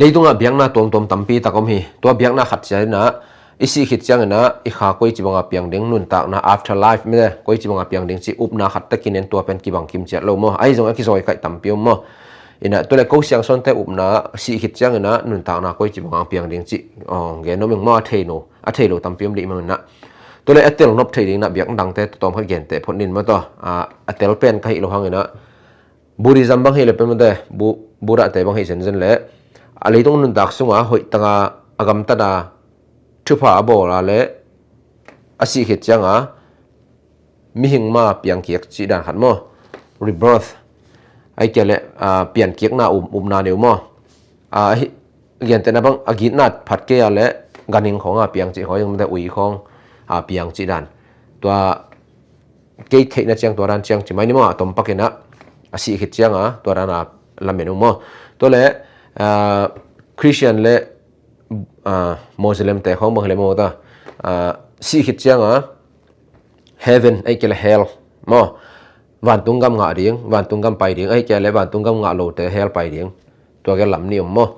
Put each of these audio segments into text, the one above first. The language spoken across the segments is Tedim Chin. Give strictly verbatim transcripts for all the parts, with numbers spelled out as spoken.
Leitungah biakna tuamtuam tampi tak om hi. Tua biakna khat ciangin ah, i sih khit ciangin ah, i kha koici banga piang ding, nuntakna, afterlife mite, koici banga piang ding cih upna khat takin en, tua pen kibang kim ciat lo maw. Ahi zong a kizawi kaih tampi om maw. Inah, tua le ko siangsawnte upna, sih khit ciangin ah, nuntakna koici banga piang ding cih, oh, gen om ing maw, a thei lo, a thei lo tampi om dih mang inah. Tua le a tel nop thei ding inah biakna dangte tawm khat gente phot nin maw taw. Ah, a tel pen ka hih lo hang inah, Buddhism bang hi le pen mate, Bu-, Buddha te bang hi zenzen le, a leitung nuntak sunga hoih tanga a gamtata thupha a bawla le a sih khit cianga mihing ma piangkik cih dan khat maw, rebirth, ai kia le, ah, piankikna um, upna neu maw. Ah, hi, gentehna bang a gitna phat kei a le ganhing khawnga piang cih khawi mate, ui khawng, ah, piang cih dan. Tua kei theihna ciang tua dan ciang ci mai ni maw, a tom pakin ah, a sih khit cianga tua dan a lamen uh maw. Tua le, ah, Christian le, ah, Muslim te khawng bang hi le maw ta, ah, sih khit cianga heaven, ai kia le hell maw, vantung gam ngah ding, vantung gam pai ding, ai kia le vantung gam ngah lote hell pai ding. Tua gel lam ni om maw.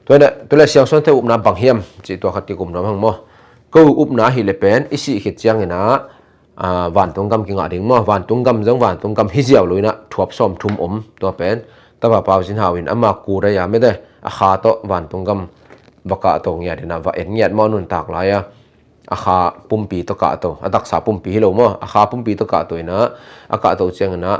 Tua le, tua le siangsawnte upna bang hiam cih tua khat kikum nuam hang maw. Ko upna hi le pen i sih khit ciangin ah, ah, vantung gam kingah ding maw. Vantung gam zong vantung gam hi ziau lo inah thuap sawm thum om. Tua pen Tapa Pau Cin Hau in ama ku dai a mete, a kha tawh vantung gam va kahto ngiat inah, va en ngiat maw, nuntak lai a. A kha pumpi tawh kahto, a taksa pumpi hi lo maw, a kha pumpi tawh kahto inah, a kahto ciangin ah,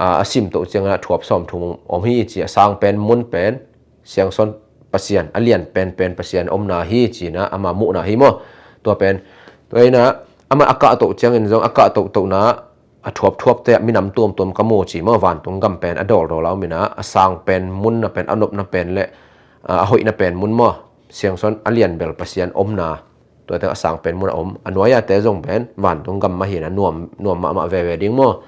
a, a simto ciangin ah thuap sawm thum om hi ci, a sang pen mun pen siangsawn Pasian, a lian penpen Pasian omna hi ci inah ama muhna hi maw. Tua pen, tua inah ama a kahto ciangin zong a kahtotohna a thuapthuapte ah minam tuamtuam ka mu ci maw, vantung gam pen a dawldawla om inah, a sang pen munna pen, a nopna pen le, ah, a hoihna pen mun maw, siangsawn a lian bel Pasian omna. Tua teng a sang pen mun a om, a nuai-ate zong pen vantung gam mah hi inah nuam, nuam mahmah veve ding maw.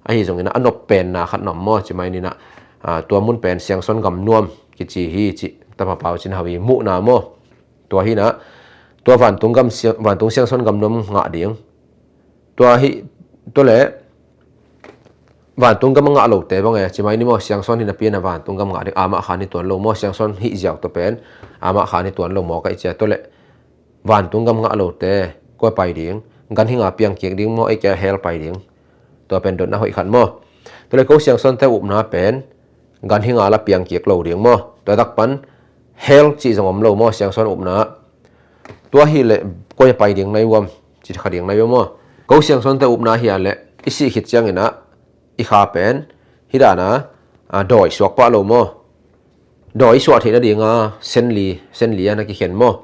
Ahi zongin ah a nop penna khat na om maw, ci mai ni inah, ah, tua mun pen siangsawn gam nuam kici hi cih Tapa Pau Cin Hau i muhna maw. Tua hi inah, tua vantung gam siang, vantung siangsawn gam nuam ngah ding. Tua hi, tua le vantung gam a ngah lote bang e, ci mai ni maw, siangsawn hi napi inah vantung gam ngah ding, amah khan hi tuan lo maw, siangsawn hih ziau tua pen amah khan hi tuan lo maw, ka i cia. Tua le vantung gam ngah lote kua pai ding, ganhinga piangkik ding maw, ei kia hell pai ding. Tua pen dotna hoih khat maw. Tua le ko siangsawnte upna pen ganhinga la piangkik lo ding maw. Tua tak pan hell cih zong om lo maw, siangsawn upna. Tua hi le koi pai ding nai uam, ci kha ding nai uam maw. Ko siangsawnte upna hi a le i sih khit ciangin ah i kha pen hi dan a, a, dawi suak pah lo maw. Dawi suah theih nadinga senli, senli a na kikhen maw.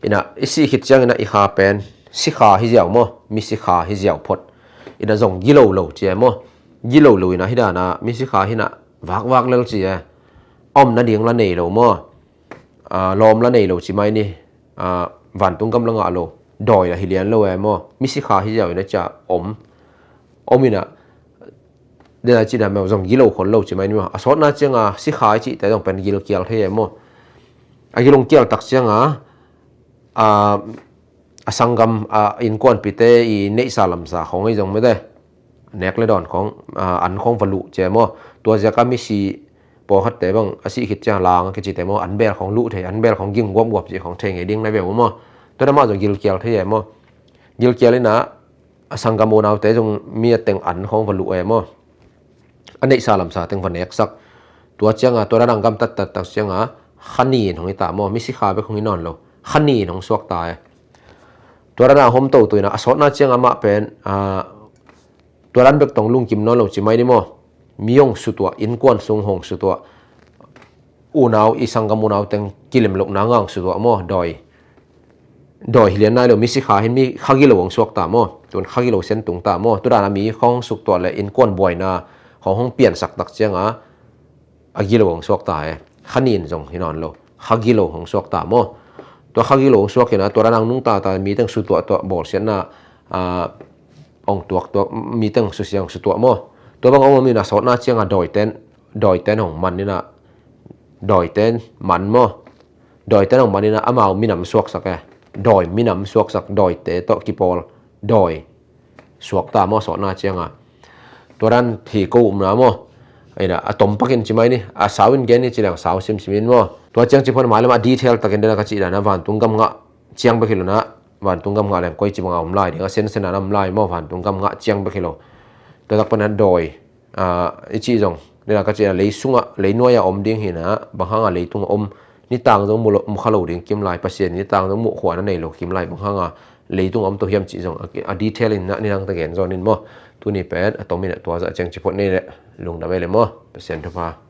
Inah i sih khit ciangin ah i kha pen sikha hi ziau maw, mi sikha hi ziau phot. Inah zong gilo lo ci e maw. Gilo lo inah hi dan a mi sikha hi inah vakvak lel ci e. Om nading la nei lo maw. Ah, lawm la nei lo ci mai ni. Ah, vantung gam la ngah lo, dawi la hi lian lo e maw. Mi sikha hi ziau inah cia om. Om inah, dena cina meuh zong gilo khol lo ci mai ni maw. A sawtna cianga sikha i cihte zong pen gilkial thei e maw. A gilong kial tak cianga, a, a sanggam, a innkuanpite i neihsa lamsa khawng ei zong mete, nek le dawn khawng, a, an khawng va luh ci e maw. Tua ziaka misi pawlkhatte bang a sih khit ciang lang a kicite maw, an bel khawng luh thei, an bel khawng ging guapguap cih khawng thei ngei ding na ve maw. Tua na mah zong gilkial thei e maw. Gilkial inah a sanggam unaute zong mi a teng an khawng va luh e maw. A neihsa lamsa teng va neksak. Tua cianga, tua dan a gamtat taktak cianga khanin hong hi ta maw, mi sikha bek hong hi nawn lo. Khanin hong suak ta e. Tua dan a hom toto inah a sawtna cianga mah pen, a, tua dan bek tawh lungkim nawn lo ci mai ni maw. Mi hong sutuah, innkuan sung hong sutuah. Unau, i sanggam unau teng kilemlohna ngang sutuah maw, dawi. Dawi hi lian nai lo, mi sikha hin mi kha gilo hong suak ta maw. Tun kha gilo sen tung ta maw. Tua dan a mi khawng suktuah le innkuan buaina khawng hong piansak tak cianga a gilo hong suak ta e. Khanin zong hi nawn lo. Kha gilo hong suak ta maw. Tua kha gilo hong suak inah tua dan a nungta ta mi teng sutuah tuah bawlsiatna, a, hong tuak tuak, mi teng susia hong sutuah maw. Tua bang hong om inah sawtna cianga dawiten, dawiten hong man inah, dawiten man maw. Dawiten hong man inah amau minam suaksak e. Dawi minam suaksak, dawite tawh kipawl. Dawi suak ta maw sawtna cianga. Tua dan hi ko upna maw. Ei na, a tom pakin ci mai ni, a sau in gen ni ci leng sau simsim in maw. Tua ciang ci phot mah lem a detail takin dena ka cih dan a vantung gam ngah ciang bek hi lo na, vantung gam ngah leng koi ci bang a om lai ding, a sensen a om lai maw, vantung gam ngah ciang bek hi lo. Tua tak pan a dawi, a, i cih zong, dena ka cih a lei sungah, lei nuai a om ding hi na, bang hanga leitung a om, nitang zong mu lo, mu kha lo ding kim lai, Pasian nitang zong muh khua na nei lo kim lai, bang hanga leitung a om to hiam cih zong, a, a detail in na nidang ta gen zawn in maw. Tuni pen a tom in a tua zah ciang ci phot nei le, lungdam ei le maw, Pasian thupha.